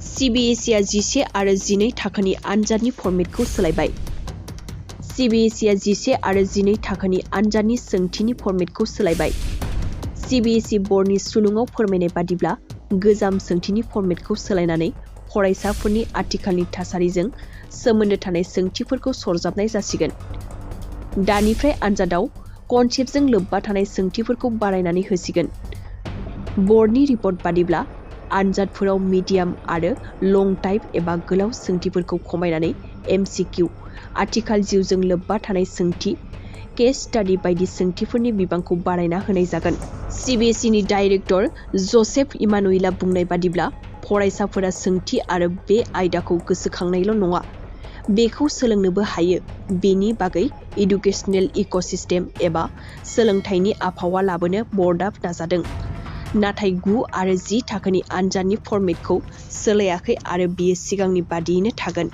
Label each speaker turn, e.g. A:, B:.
A: CBSE आ 11 आरो 12 थाखोनि आनजादनि फर्मेटखौ सोलायबाय। CBSE आ 11 आरो 12 थाखोनि आनजादनि सोंथिनि फर्मेटखौ सोलायबाय। CBSE बर्डनि सुलुङाव फोरमायनाय बादिब्ला गोजाम सोंथिनि फर्मेटखौ सोलायनानै फरायसाफोरनि आथिखालनि थासारिजों सोमोन्दो थानाय सोंथिफोरखौ सरजाबनाय जासिगोन। दानिफ्राय आनजादाव कनसेप्टजों लोब्बा थानाय सोंथिफोरखौ बारायनानै होसिगोन। बर्डनि रिपर्ट बादिब्ला आनजादफोराव मिडियाम आरो लं टाइप एबा गोलाव सोंथिफोरखौ खमायनानै MCQ, आथिखाल जिउजों लोब्बा थानाय सोंथि, केस स्टाडि बायदि सोंथिफोरनि बिबांखौ बारायना होनाय जागोन। CBSEनि डाइरेक्टर जसेफ इमानुएलआ बुंनाय बादिब्ला फरायसाफोरा सोंथि आरो बे आयदाखौ गोसोखांनायल' नङा, बेखौ सोलोंनोबो हायो। बेनि बागै एडुकेशनेल इकोसिस्टेम एबा सोलोंथाइनि आबहावा लाबोनो बर्डआ नाजादों। नाथाय 9 आरो 10 थाखोनि आनजादनि फर्मेटखौ सोलायाखै आरो बेयो सिगांनि बादियैनो थागोन।